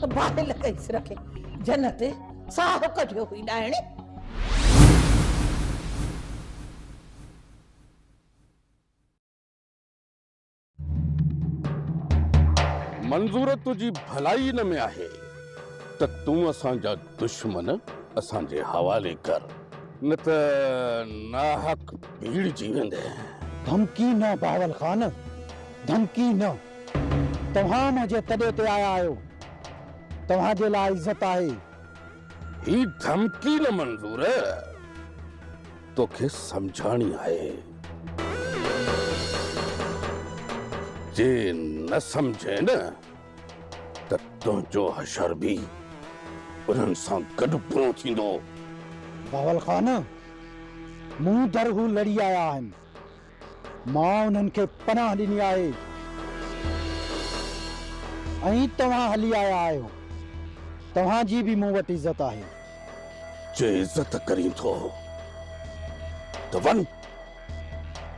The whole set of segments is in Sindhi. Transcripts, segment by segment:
باهه لڳئي سر کي. جنت ساهه ڪڍيو هئي ڏائڻي. منظور تنهنجي ڀلائي ان ۾ آهي ته تون اسان جا دشمن اسان جي حوالي ڪر نه ته ناحق ڀيڙجي ويندين. ڌمڪي نه بهاول خان، ڌمڪي نه. توهان منهنجي تڏي تي آيا آهيو، توهان جي لاء عزت آهي. هي ڌمڪي نه منظور، توکي سمجهاڻي آهي. جي نه سمجهين نه ته تنهنجو حشر به انهن سان گڏ برو ٿيندو. بهاول خان، مون در هو لڙي آيا آهن. مان انهن کي پناهه ڏني آهي ۽ توهان هلي آيا آهيو. توهان جي به مون وٽ عزت آهي. جي عزت ڪرين ٿو ته وڃ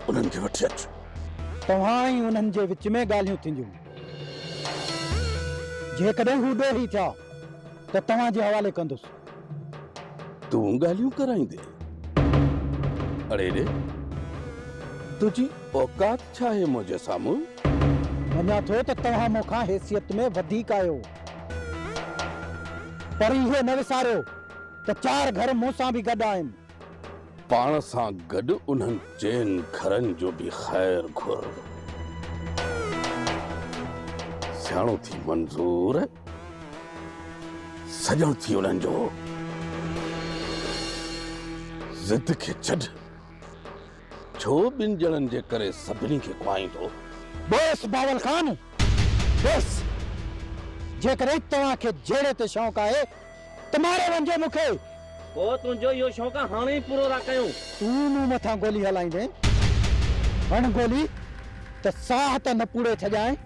انهن کي وٺي اچ. توهان ۽ انهن جي وچ ۾ ڳالهيون ٿينديون. جيڪڏهن هو ڏوهي ٿيا ته توهان جي حوالي ڪندس. تون ڳالهيون ڪرائيندين؟ اڙي ڙي، تنهنجي اوقات ڇا آهي منهنجي سامهون؟ مڃان ٿو ته توهان مون کان حيثيت ۾ وڌيڪ آهيو، پر اهو نه وساريو ته چار گهر مون سان به گڏ آهن. پاڻ سان گڏ انهن چئن گهرن جو به خير گهر. سياڻو ٿي منظور، سڄڻ ٿي انهن جو. ضد کي ڇڏ، ڇو ٻن ڄڻن جي ڪري سڀني کي ڪهائين ٿو؟ بس بهاول خان، بس! جيڪڏهن توهان کي جهيڙي تي شوق آهي ته ماري وڃجو مون کي! پوء تنهنجو اهو شوق هاڻي ئي پورو ٿا ڪيون. تون مون مٿان گولي هلائيندين؟ هڻ گولي ته ساهه ته نه پوڙي ڇڏيانء.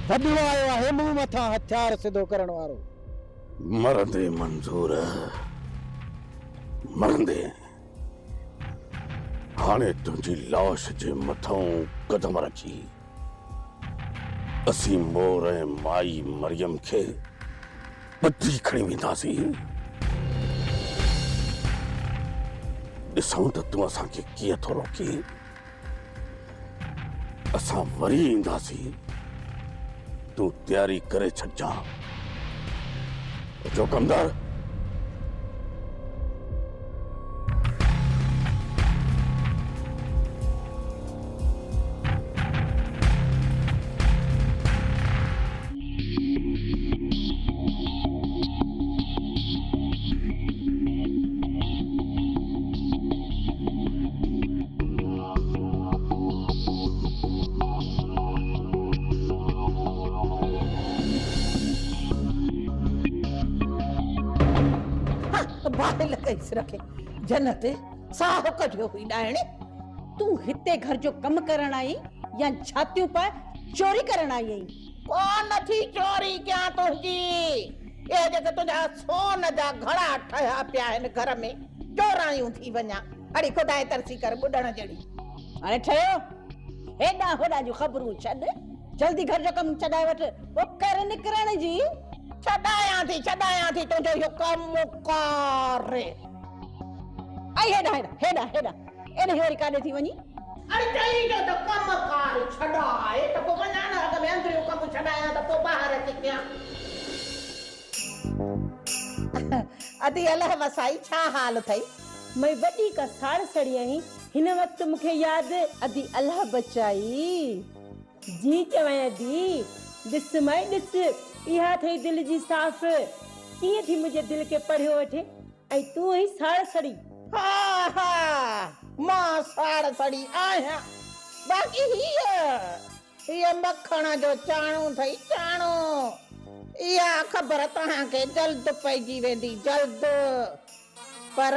وڏو آيو آهي مون مٿان هٿيار سڌو ڪرڻ وارو. مرندين منظور، مرندين. هاڻي تنهنجي لاش جي مٿئون قدم رکي اسين مور ۽ مائي مريم کي ٻڌي کڻي وينداسين. ڏسون ته تون اسان کي ڪيئن ٿو روڪين. اسان وري اينداسين. تون تياري ڪري ڇڏجان. اچو ڪمدار. باهه لڳئي سر کي، جنت ساهه ڪڍيو هئي ڏائڻي. تون هتي گهر جو ڪم ڪرڻ آئين يا ڇاتيون پائي چوري ڪرڻ آئي آهين؟ ڪونه ٿي چوري ڪيان تنهنجي. اهي جيڪي تنهنجا سون جا گهڙا ٺهيا پيا آهن گهر ۾، چورايون ٿي وڃان. اڙي خدائي ترسي ڪر ٻڏڻ جهڙي. هاڻي ٺهيو، هيڏانهن هوڏانهن جون خبرون ڇڏ، جلدي گهر جو ڪم ڇڏائي وٺ، پوء ڪر نڪرڻ جي. ڇڏايان ٿي، ڇڏايان ٿي تنهنجو اهو ڪم ڪار. ائي هيڏانهن هيڏانهن، هيڏانهن هيڏانهن، ايڏانهن وري ڪاڏي ٿي وڃين؟ اڙي چئي ٿو ته ڪم ڪار ڇڏاء ته پوء وڃان نه اڳ ۾ اندريون ڪم ڇڏايان ته پوء ٻاهر اچي ڪيان. ادي الهه وسائي ڇا حال اٿئي؟ مئي وڏي ڪا ساڙ سڙي آهين هن وقت مون کي ياد. ادي الهه بچائي. جي چوين ادي، ڏس مئي ڏس اها اٿئي دل جي صاف ڪيئن ٿي منهنجي دل کي پڙهيو وٺي. ۽ تون آهين ساڙ سڙي. ها ها مان ساڙ سڙي آهيان. باقي هيء هيء مکڻ جو چاڻو اٿئي چاڻو. اها خبر توهان کي جلد پئجي ويندي جلد. پر.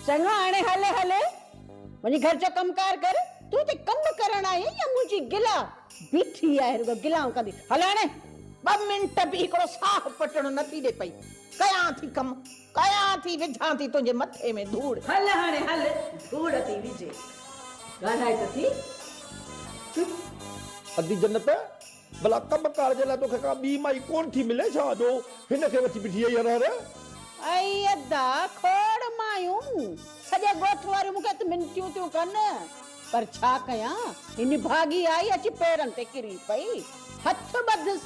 چڱو هاڻي هل هل وڃي گهر جو ڪم ڪار ڪر. تون هتي ڪم ڪرڻ آئي آهين يا منهنجي گلا بيٺي آهي رڳو گلائون ڪندي. هل هاڻي ٻه منٽ به هڪڙو ساهه پٽڻ نٿي ڏي پئي. ڪيان ٿي ڪم، ڪيان ٿي، وجهان ٿي تنهنجي مٿي ۾ ڌوڙ. هل هاڻي هل، ڌوڙ ٿي وجهي. ڳالهائي ته ٿي. ادي جنت، ڀلا ڪم ڪار جي لاء توکي ڪا ٻي مائي ڪونه ٿي ملي ڇا جو هن کي وٺي بيٺي آهين هر هر؟ ائي ادا، کوڙ مايون، سڄي ڳوٺ واريون مون کي ته منتيون ٿيون ڪن، پر ڇا ڪيان، هي نڀاڳي آئي اچي پيرن تي ڪري پئي. هٿ ٻڌس،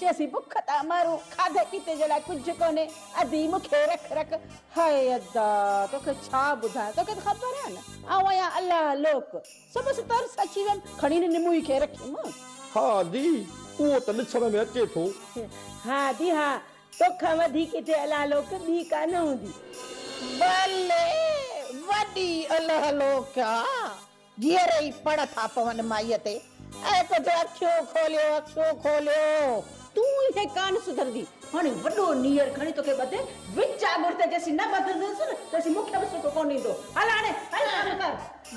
چيسين بک ٿا مرون، کاڌي پيتي جي لاء ڪجهه ڪونهي، ادي مون کي رک رک. هائي ادا، توکي ڇا ٻڌايان، توکي ته خبر آهي نه، آئون آهيان الله لوڪ. سو بس ترس اچي ويم، کڻي هن نموئي کي رکيم. ها ادي، اهو ته ڏسڻ ۾ اچي ٿو. ها ادي ها، توکان وڌيڪ هتي الله لوڪ ٻي ڪا نه هوندي. بلي، وڏي الله لوڪ آ. جيئري ئي پڙ ٿا پون مائيء تي. اي ڪجهه اکيون کوليو، اکيون کوليو. تون ائين ڪانه سڌرندي. هاڻي وڏو نيئر کڻي توکي ٻڌي وچ آڱر تي جيسين نه ٻڌندس نه تيسين مون کي به سک ڪونه ايندو. هل هاڻي هل ڪم ڪر.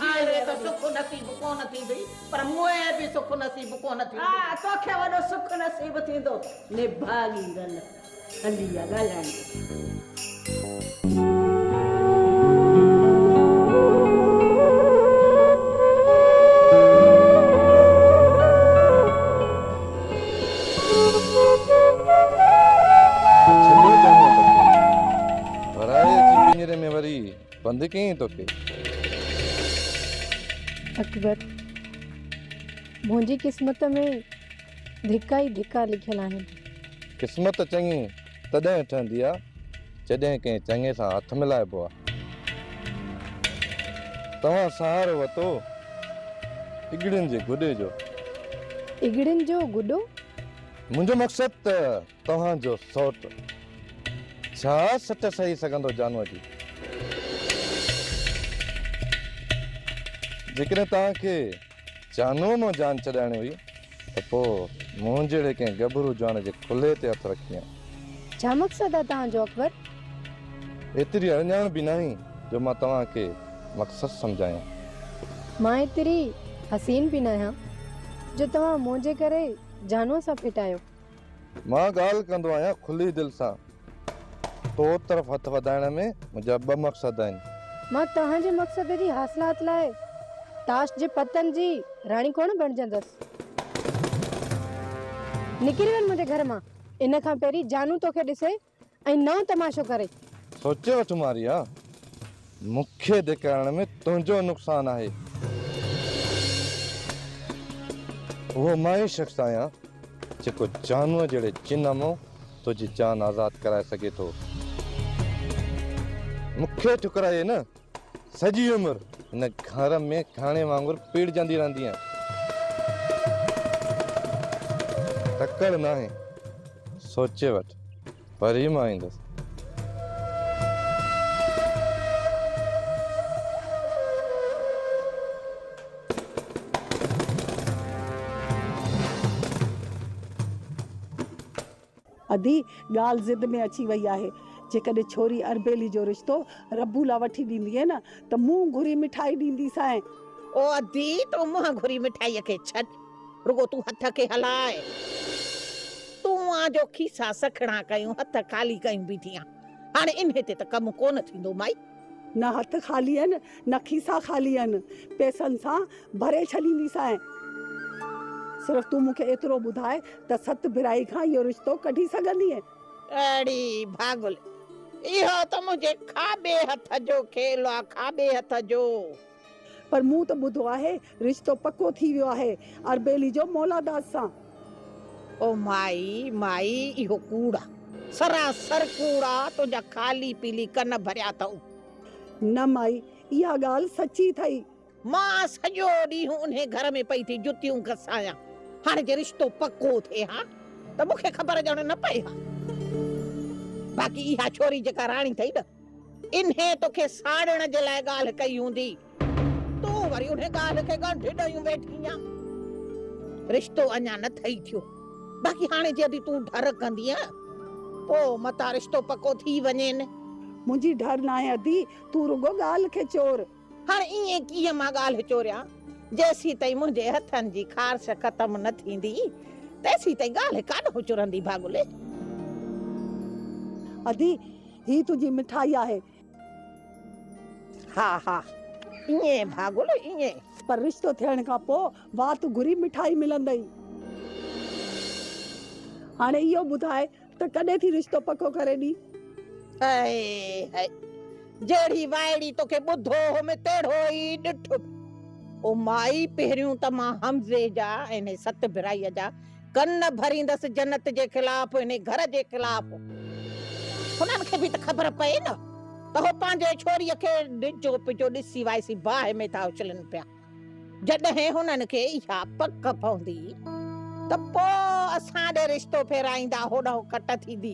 آهي ته سک نصيب ڪونه ٿيندئي پر مونء به سک نصيب ڪونه ٿيندئي. ها توکي وڏو سک نصيب ٿيندو. نڀاڳي رل هلي آ ڳالهائڻ تي. ڇڏيو چڱو توکي. ورائي اچي پڃري ۾ وري بند ڪيائين توکي. اڪبر، منهنجي قسمت ۾ ڌڪا ئي ڌڪا لکيل آهن. قسمت چڱي تڏهن ٺهندي آ، جڏهن ڪنهن چڱي سان هٿ ملائبو آ. توهان سهارو ورتو اڳڙين جي گڏي جو. اڳڙين جو گڏو؟ منهنجو مقصد ته توهان جو سئوٽ. ڇا سٽ سهي سگهندو جانوء جي؟ جيڪڏهن توهان کي جانوء مان جان ڇڏائڻي هئي ته پوء مون جهڙي ڪنهن ڳڀرو جوان جي ڪلهي تي هٿ رکي ها. ڇا مقصد آ توهان جو اڪبر؟ ايتري اڻڄاڻ به ناهين جو مان توهان کي مقصد سمجهايان. مان ايتري حسين به ناهيان جو توهان منهنجي ڪري جانوء سان ڦٽايو. مان ڳالهه ڪندو آهيان کلي دل سان. تو طرف هٿ وڌائڻ ۾ منهنجا ٻه مقصد آهن. مان توهان جي مقصد جي حاصلات لاء تاش جي پتن جي راڻي ڪونه بڻجندس. نڪري وڃ منهنجي گهر مان، ان کان پهرين جانو توکي ڏسي ۽ نئون تماشو ڪري. سوچي وٺ ماريا، مون کي ڌڪارڻ ۾ تنهنجو نقصان آهي. اهو مان ئي شخص آهيان جيڪو جانوء جهڙي جن مان تنهنجي جان آزاد ڪرائي سگهي ٿو. مون کي ٺڪرائي نه، سڄي عمر هن گهر ۾ گهاڻي وانگر پيڙجندي رهندينء. تڪڙ ناهي، سوچي وٺ، وري مان ايندس. ادي، ڳالهه ضد ۾ اچي وئي آهي. جيڪڏهن ڇوري اربيلي جو رشتو ربو لا وٺي ڏيندينء نه ته منهن گهري مٺائي ڏينديسانء. او ادي، تون منهن گهري مٺائيء کي ڇڏ، رڳو تون هٿ کي هلاء. تون آن جو کيسا سکڻا ڪيون هٿ خالي ڪيون بيٺي آن. هاڻي انهي تي ته ڪم ڪونه ٿيندو مائي. نه هٿ خالي آهن، نه کيسا خالي آهن. پئسن سان ڀري ڇڏينديسانء. صرف تون مون کي ايترو ٻڌاء ته ست ڀرائي کان اهو رشتو ڪڍي سگهندينء؟ اڙي ڀاڳل، اهو ته منهنجي کاٻي هٿ جو کيل آ، کاٻي هٿ جو. پر مون ته ٻڌو آهي رشتو پڪو ٿي ويو آهي اربيلي جو مولاداد سان. او مائي، مائي، اهو ڪوڙ آ، سراسر ڪوڙ آ، تنهنجا خالي پيلي ڪن ڀريا اٿئون. نه مائي، اها ڳالهه سچي اٿئي. مان سڄو ڏينهن انهي گهر ۾ پئي ٿي جتيون گسايان. هاڻي جي رشتو پڪو ٿئي ها ته مون کي خبر ڄڻ نه پئي ها. باقي اها ڇوري جيڪا راڻي اٿئي نه، انهي توکي ساڙڻ جي لاء ڳالهه ڪئي هوندي. تون وري انهي ڳالهه کي ڳنڍ ڏيون ويٺي آن. رشتو اڃا نه ٿئي ٿيو. باقي هاڻي جي ادي تون ڍر ڪندينء، پوء متان رشتو پڪو ٿي وڃين. منهنجي ڍر ناهي ادي، تون رڳو ڳالهه کي چور. هاڻي ائين ڪيئن مان ڳالهه چوريان؟ جيسيتائين منهنجي هٿن جي خارش ختم نه ٿيندي، تيسيتائين ڳالهه ڪاڏهون چرندي ڀاڳولي. ادي، هي تنهنجي مٺائي آهي. ها ها، ائين ڀاڳل ائين. پر رشتو ٿيڻ کان پوء وات گهري مٺائي ملندئي. هاڻي اهو ٻڌاء ته ڪڏهن ٿي رشتو پڪو ڪري ڏين؟ هائي هائي جهڙي وائڙي توکي ٻڌو هوم تهڙو ئي ڏٺم. او مائي پهريون ته مان حمزي جا ۽ انهي ست ڀرائيء جا ڪن ڀريندس جنت جي خلاف انهي گهر جي خلاف. هنن کي به ته خبر پئي نه ته هو پنهنجي ڇوريء کي ڊجو پجو ڏسي وائسي باهه ۾ ٿا اڇلن پيا. جڏهن هنن کي اها پڪ پوندي ته پوء اسان ڏي رشتو ڦيرائيندا هوڏانهن ڪٽ ٿيندي.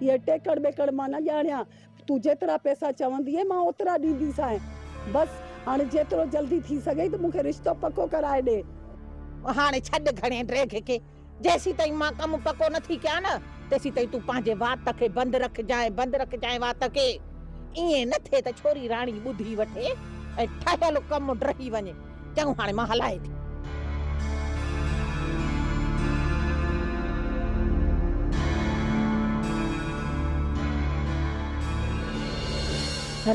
اهي ٽيڪڙ ٻيڪڙ مان نه ڄاڻيان. تون جيترا پئسا چوندينء مان اوترا ڏينديسانء. بس هاڻي جيترو جلدي ٿي سگهئي ته مون کي رشتو پڪو ڪرائي ڏي. هاڻي ڇڏ گهڻي ڊيگهه کي. جيسيتائين مان ڪم پڪو نه ٿي ڪيان نه، تيسيتائين تون پنهنجي وات کي بند رکجانء، بند رکجانء وات کي. ائين نه ٿئي ته ڇوري راڻي ٻڌي وٺي ۽ ٺهيل ڪم ڊهي وڃي. چڱو هاڻي مان هلائي ٿي.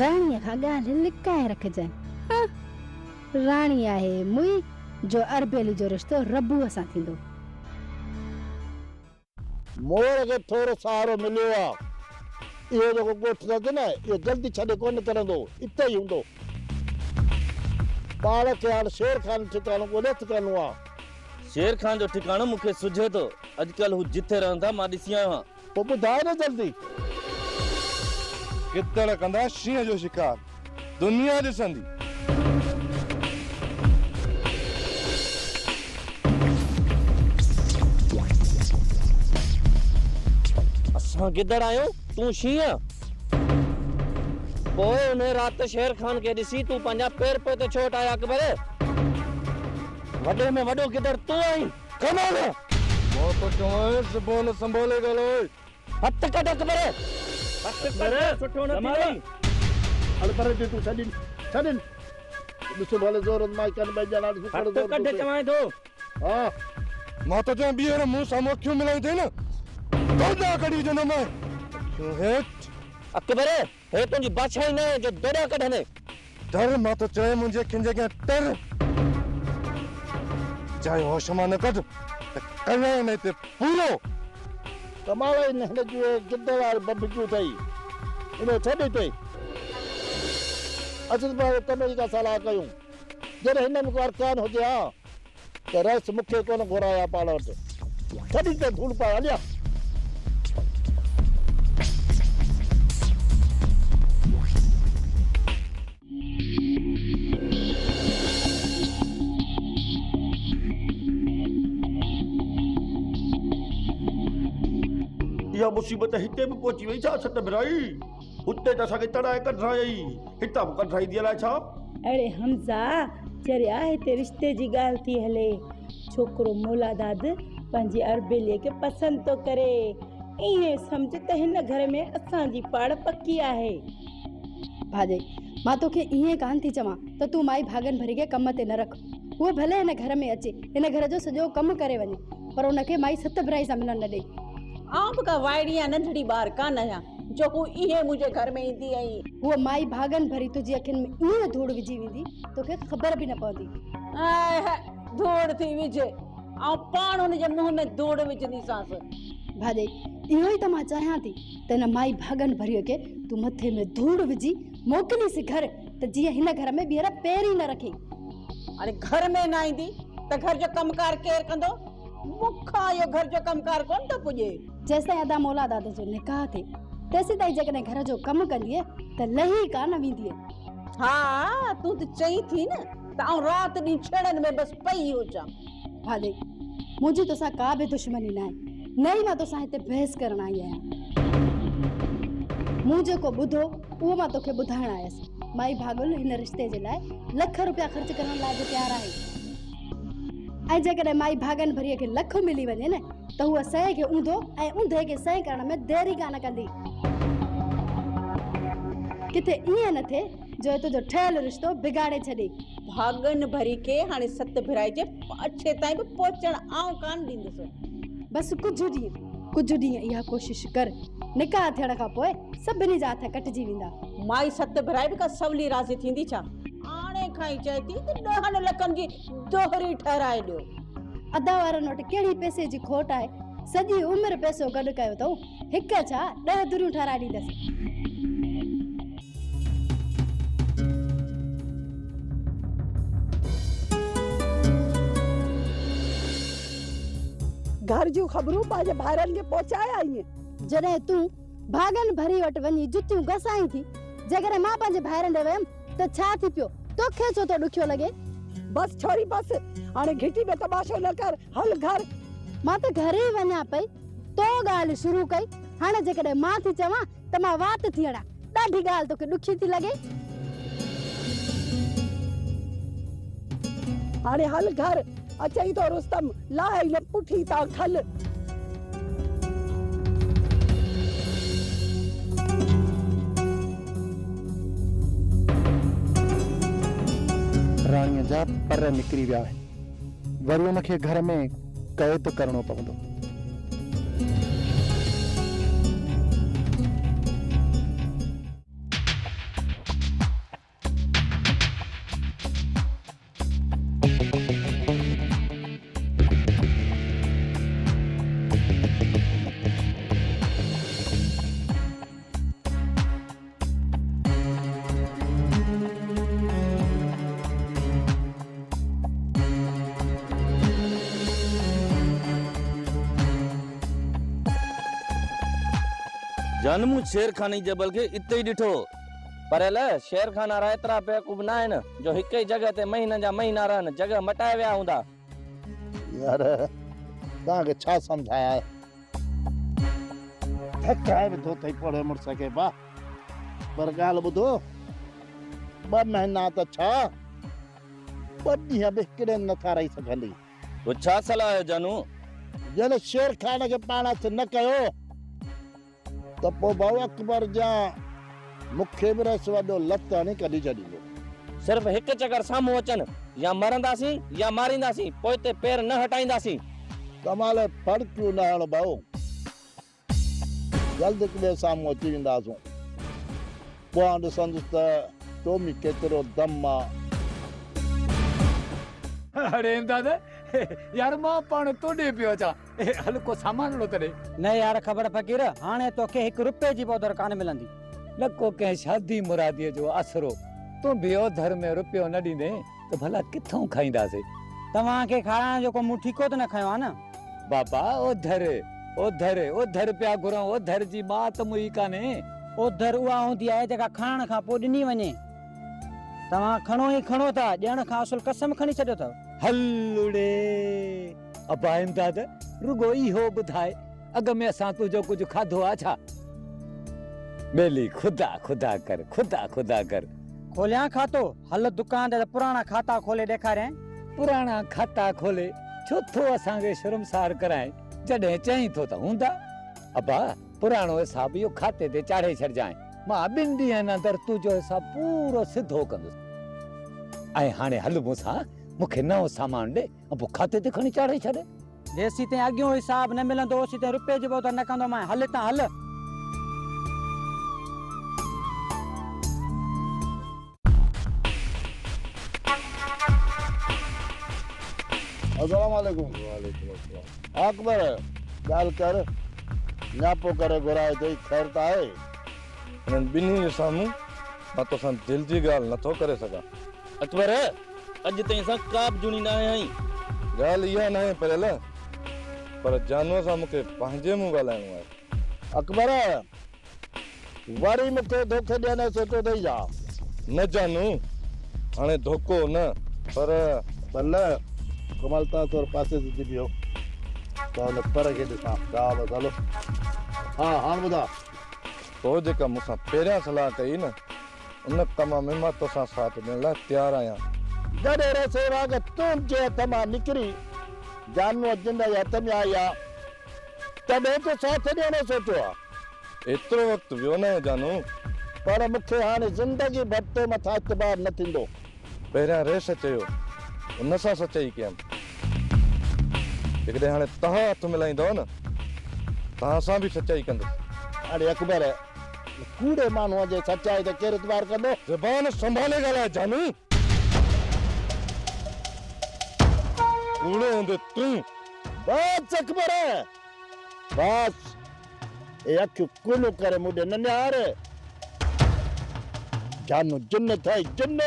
راڻيء کان ڳالهه لڪائي رکجانء. ها، راڻي آهي موئي جو اربيلي جو رشتو ربوء سان ٿيندو. مور کي ٿورو سهارو مليو آ. اهو جيڪو ڳوٺ اٿس نه، اهو جلدي ڇڏي ڪونه نڪرندو، اتي ئي هوندو. پاڻ کي هاڻ شير خان جو ٺڪاڻو ڳولي هٿ ڪرڻو آ. شير خان جو ٺڪاڻو مون کي سجهي ٿو. اڄڪلهه هو جٿي رهن ٿا، مان ڏسي آيو آهيان. پوء ٻڌاء نه جلدي. گدڙ ڪندا شينهن جو شڪار، دنيا ڏسندي. اسان گدڙ آهيون، تون شينهن. پوء انهيء رات شير خان کي ڏسي تون پنهنجا پير پوئتي ڇو هٽايا اڪبر؟ وڏي ۾ وڏو گدڙ تون آهين. ڪمال! مان ٿو چوانء زبان سنڀالي ڳالهاء. هٿ ڪڍ اڪبر! هٿ ڪڍ سٺو نه ٿيندئي. هل پري ٿي تون ڇڏين ڇڏين. ڏس ڀلي زور مان ڪن ٻئي ڄڻا ڏس ڪهڙو زور هٿ ڪڍ چوانء ٿو. ها. مان ٿو چوان ٻيهر مون سامهون اکيون ملايون اٿئي نه دوڏا ڪڍي وجهندومانء. اکيون هيٺ. اڪبر! هي تنهنجي بادشاهي ناهي جو دوڏا ڪڍندين. ٽر مان ٿو چوين منهنجي اکين جي اڳيان ٽر. چاهي هوش مان نه ڪڍ ته ڪيان نه هتي پورو. ڪمال آهي هن جون اهي گدڙ واريون بنڀڪيون اٿئي. ان کي ڇڏ هتي. اچ ته پنهنجي ڪم جي ڪا صلاح ڪيون. جڏهن هن ۾ ڪو ارڪان هجي ها ته رئيس مون کي ڪونه گهرائي ها پاڻ وٽ. ڇڏ هتي ڌوڙ پائي هليا. اها مصيبت هتي به پهچي وئي ڇا ست ڀرائي؟ هتي ته اسان کي تڙائي ڪڍرايائي، هتان به ڪڍرائيندي الائي ڇا؟ اڙي حمزا چريا هتي رشتي جي ڳالهه ٿي هلي. ڇوڪرو مولاداد پنهنجي اربيليء کي پسند ٿو ڪري. ائين سمجهه ته هن گهر ۾ اسان جي پاڙ پڪي آهي. ڀاڄائي، مان توکي ائين ڪانه ٿي چوان ته تون مائي ڀاڳن ڀري کي ڪم تي نه رک. هوء ڀلي هن گهر ۾ اچي، هن گهر جو سڄو ڪم ڪري وڃي، پر ان کي مائي ست ڀرائي سان ملڻ نه ڏئي. آئون به ڪا وائڙي يا ننڍڙي ٻار ڪانه آهيان جو هوء ائين منهنجي گهر ۾ ايندي ۽. هوء مائي ڀاڳن ڀري تنهنجي اکين ۾ ائين ڌوڙ وجهي ويندي، توکي خبر به نه پوندي. هاء هاء، ڌوڙ ٿي وجهي. آئون پاڻ هن جي منهن ۾ ڌوڙ وجهنديسانس. ڀاڄائي، اهو ئي ته مان چاهيان ٿي ته هن مائي ڀاڳن ڀريء کي تون مٿي ۾ ڌوڙ وجهي موڪلينس گهر ته جيئن هن گهر ۾ ٻيهر پير ئي نه رکي. هاڻي گهر ۾ نه ايندي ته گهر جو ڪم ڪار ڪير ڪندو؟ مون کان اهو گهر جو ڪم ڪار ڪونه ٿو پڄي. جيستائين ادا مولا داد جو نڪاح ٿئي، تيسيتائين جيڪڏهن گهر جو ڪم ڪندينء ته لهي ڪانه ويندينء. ها، تون ته چئين ٿي نه ته آئون رات ڏينهن ڇيڙن ۾ بس پئي هجان. ڀاڄائي، منهنجي توسان ڪا به دشمني ناهي، نه ئي مان توسان هتي بحث ڪرڻ آئي آهيان. مون جيڪو ٻڌو، اهو مان توکي ٻڌائڻ آيس. مائي ڀاڳل هن رشتي جي لاء لک روپيا خرچ ڪرڻ لاء به تيار آهي. ۽ جيڪڏهن مائي ڀاڳن ڀريء کي لک ملي وڃي نه ته هوء سئي کي اونڌو ۽ اونڌي کي سئي ڪرڻ ۾ دير ئي ڪانه ڪندي. ڪٿي ائين نه ٿئي جو هي تنهنجو ٺهيل رشتو بگاڙي ڇڏي. ڀاڳن ڀري کي هاڻي ست ڀرائي جي پاڇي تائين به پهچڻ آئون ڪانه ڏيندس. بس ڪجهه ڏينهن، ڪجهه ڏينهن اها ڪوشش ڪر. نڪاح ٿيڻ کان پوء سڀني جا هٿ ڪٽجي ويندا. مائي ست ڀرائي به ڪا سولي راضي ٿيندي ڇا؟ آڻي جڏهن کان ئي چئي ٿي ته ڏهن لکن جي دوهري ٺهرائي ڏيو. ادا وارن وٽ ڪهڙي پئسي جي کوٽ آهي، سڄي عمر پئسو گڏ ڪيو اٿئون، هڪ ڇا ڏهه دريون ٺهرائي ڏيندس. گهر جون خبرون پنهنجي ڀائرن کي پهچائي آئين. جڏهن تون ڀاڳن ڀري وٽ وڃي جتيون گسائين ٿي، جيڪڏهن مان پنهنجي ڀائرن ڏي ويم ته ڇا ٿي پيو، توکي ڇو ٿو ڏکيو لڳي؟ بس ڇوري بس، هاڻي گهٽي ۾ تماشو نه ڪر، هل گهر. مان ته گهر ئي وڃان پئي، تو ڳالهه شروع ڪئي، هاڻي جيڪڏهن مان ٿي چوان ته مان وات ٿي هڻان، ڏاڍي ڳالهه توکي ڏکي ٿي لڳي. هاڻي هل گهر، اچئي ٿو رستم، لاهه هن پٺي تان کل. راڻيء جا پر نڪري ويا آهن. وري ان کي گهر ۾ قيد ڪرڻو پوندو. جان مون شير خاني جبل کي اتي ئي ڏٺو هو. پر الء شير خان وارا ايترا بيوقوف نه آهن جو هڪ ئي جڳهه تي مهينن جا مهينا رهن، جڳهه مٽائي ويا هوندا. يار توهان کي ڇا سمجهايان. ٿڪائي وڌو اٿئي پوڙهي مڙس کي با. پر ڳالهه ٻڌو ٻه مهينا ته ڇا ٻه ڏينهن به هڪڙي هنڌ نٿا رهي سگهندي. پوء ڇا صلاح آهي جانو؟ جڏهن شير خان کي پاڻ هٿ نه ڪيو ته پوء ڀائو اڪبر جيان مون کي به رئيس وڏو لت هڻي ڪڍي ڇڏيندو. صرف هڪ چڪر سامهون اچن، يا مرنداسين يا مارينداسين، پوئتي پير نه هٽائينداسين. ڪمال ڦڙڪيون نه هڻ ڀائو، جلد هڪ ٻئي سامهون اچي وينداسون. پوء آئون ڏسندس ته تو ۾ ڪيترو دم آ. اڙي امداد، يار مان پاڻ توڏي پيو اچان. هل ڪو سامانڙو ته ڏي. نه يار کبڙ فقير، هاڻي توکي هڪ رپئي جي به اوڌر ڪانه ملندي. نه ڪو ڪنهن شادي مراديء جو آسرو. تون به اوڌر ۾ رپيو نه ڏيندين ته ڀلا ڪٿئون کائينداسين. توهان کي کارائڻ جو ڪو مون ٺيڪو ته نه کنيو آ نه. بابا اوڌر، اوڌر، اوڌر پيا گهرون، اوڌر جي مات مئي ڪانهي. اوڌر اها هوندي آهي جيڪا کڻڻ کان پوء ڏني وڃي. توهان کڻو ئي کڻو ٿا، ڏيڻ کان اصل قسم کڻي ڇڏيو اٿو. هل اڙي! ابا امداد، رڳو اهو ٻڌاء، اڳ ۾ اسان تنهنجو ڪجهه کاڌو آ ڇا؟ ٻيلي، خدا خدا ڪر، خدا خدا ڪر. کوليان کاتو؟ هل دڪان تي ته پراڻا کاتا کولي ڏيکاريانء. پراڻا کاتا کولي ڇو ٿو اسان کي شرمسار ڪرائين؟ جڏهن چئين ٿو ته هوندا. ابا، پراڻو حساب اهو کاتي تي چاڙهي ڇڏجانء. مان ٻن ڏينهن اندر تنهنجو حساب پورو سڌو ڪندس. ۽ هاڻي هل مون سان، مون کي نئون سامان ڏي ۽ پوء کاتي تي کڻي چاڙهي ڇڏ. جيسيتائين اڳيون حساب نه ملندو، اوسيتائين رپئي جي به اوڌر نه ڪندومانء. هل هتان هل. السلام عليڪم. وعليڪم السلام. اڪبر ڳالهه ڪر، نياپو ڪري گهرايو اٿئي، خير ته آهي؟ انهن ٻنهي جي سامهون مان توسان دل جي ڳالهه نٿو ڪري سگهان. اڪبر، اڄ تائين اسان ڪا به جوڻي ناهي هنئي. ڳالهه اها ناهي پريل، پر جانوء سان مون کي پنهنجي منهن ڳالهائڻو آهي. اڪبر، وري مون کي ڌوکي ڏيڻ جو سوچيو اٿئي ڇا؟ نه جانو، هاڻي ڌوڪو نه، پر. پريل، ڪمال تان ٿورو پاسي تي ٿي بيهو ته ان پر کي ڏسان. شابس، هلو. ها، هاڻ ٻڌاء. تو جيڪا مون سان پهريان صلاح ڪئي نه، ان ڪم ۾ مان توسان ساٿ ڏيڻ لاء تيار آهيان. جڏهن رسي واڳ تنهنجي هٿ مان نڪري جانوء جند جي هٿ ۾ آئي آ، تڏهن تو ساٿ ڏيڻ جو سوچيو آ. ايترو وقت ويو ناهي جانو. پر مون کي هاڻي زندگي ڀر تو مٿان اعتبار نه ٿيندو. پهريان ريس چيو، ان سان سچائي ڪيم. جيڪڏهن هاڻي توهان هٿ ملائيندؤ نه، توهان سان به سچائي ڪندس. اڙي اڪبر، ڪوڙي ماڻهوء جي سچائي تي ڪير اعتبار ڪندو؟ زبان سنڀالي ڳالهاء جانو. ڪوڙو هوندين تون. بس اڪبر بس، اهي اکيون ڪونهون ڪري مون ڏي نه نهار. جانو جن اٿئي جن،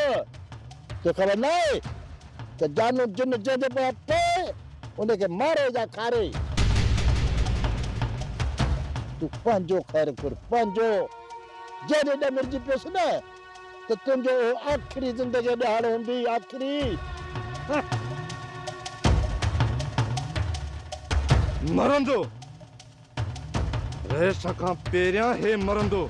توکي خبر ناهي ته جانو جن جنهن جي پويان پئي ان کي ماري يا کاري. تون پنهنجو خير گهر پنهنجو، جنهن ڏينهن ڏمرجي پيس نه ته تنهنجو اهو آخري زندگيء جو ڏهاڙو هوندي، آخري. مرندو. رئيس کان پهريان هي مرندو.